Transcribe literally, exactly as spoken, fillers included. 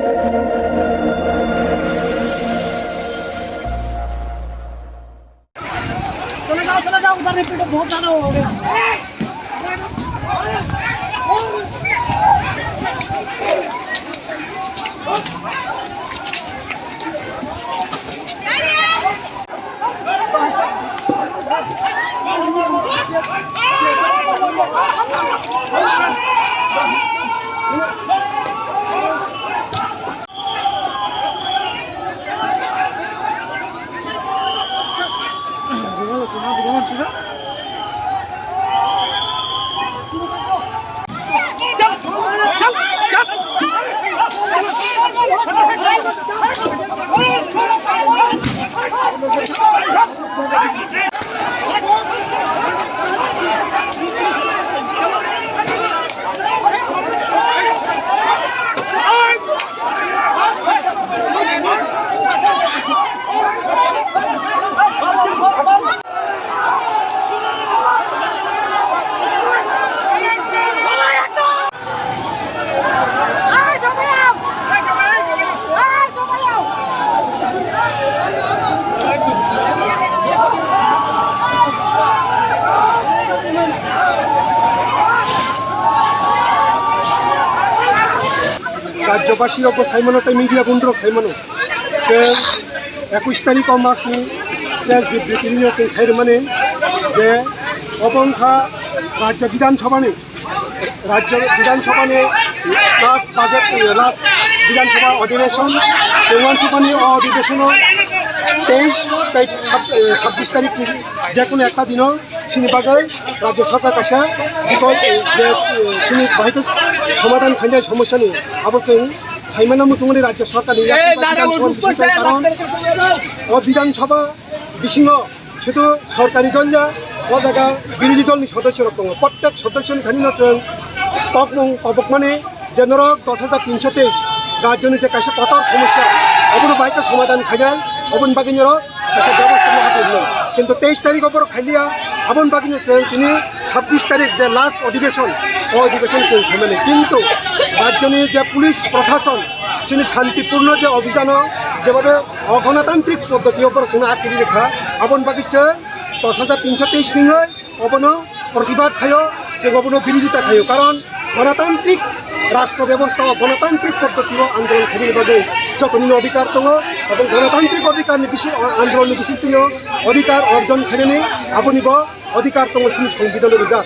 चले जाओ, चले जाओ, उधर नहीं पीटो, बहुत ज्यादा हो गया। Rajyobasi rok bo sai mano tei media bondhu rok sai mano. Chwng ekush tarikh o masni press bibriti rwino chwng sai rwmani je obo wngkha Rajya Bidhan Sabhani, Rajya Bidhan Sabhani last budget, last Bidhan Sabha adhibeshon, chwng uansukmani o adhibeshono teis tei sab-, sabbish tarikh ni jekunu ekta dino chini bagwi Rajya Sarkar kaisa bikol, eh, je, eh, chini bahai khe somadhan khainai somosyani abo chwng saimano muchungmani Rajya Sarkarni yakni Bidhan Sabha bisingo, karon o Bidhan Sabha bisingo sudu sorkari dol ya, o jaga birodhi dolni sodosyorok tongo. Prottek sodosyoni thanino chwng kokmung kobokmani je norok dos hajar tinsho teis rajyoni je kaisa kotor somosya, obono bahai khe somadhan khainai, oboni bagwi norok kaisa bebostha ma hadi hwnwi. Kintu teis tarikh o borok khailiya, aboni bagwino chwng tini sabbish tarikh je last adhibeshon, o adhibeshon chwng khaimani. Kintu rajyoni je police prosason chini shantipurno je abhijano jebhabe ogonotantrik poddotio borok chwngno akiri rwkha, aboni bagwi chwng dos hajar tinsho teis ningwi obono protibad khaio, chwng obono birodita khaio. Karon gonotantrik rashtra bebostha o gonotantrik poddotio andolon khainani bagwi jotonino odhikar tongo, ebong gonotantrik odhikarni bisi-, andolonni bisingtwino odhikar orjon khainani abonibo odhikar tongo chini songbidhano rijak.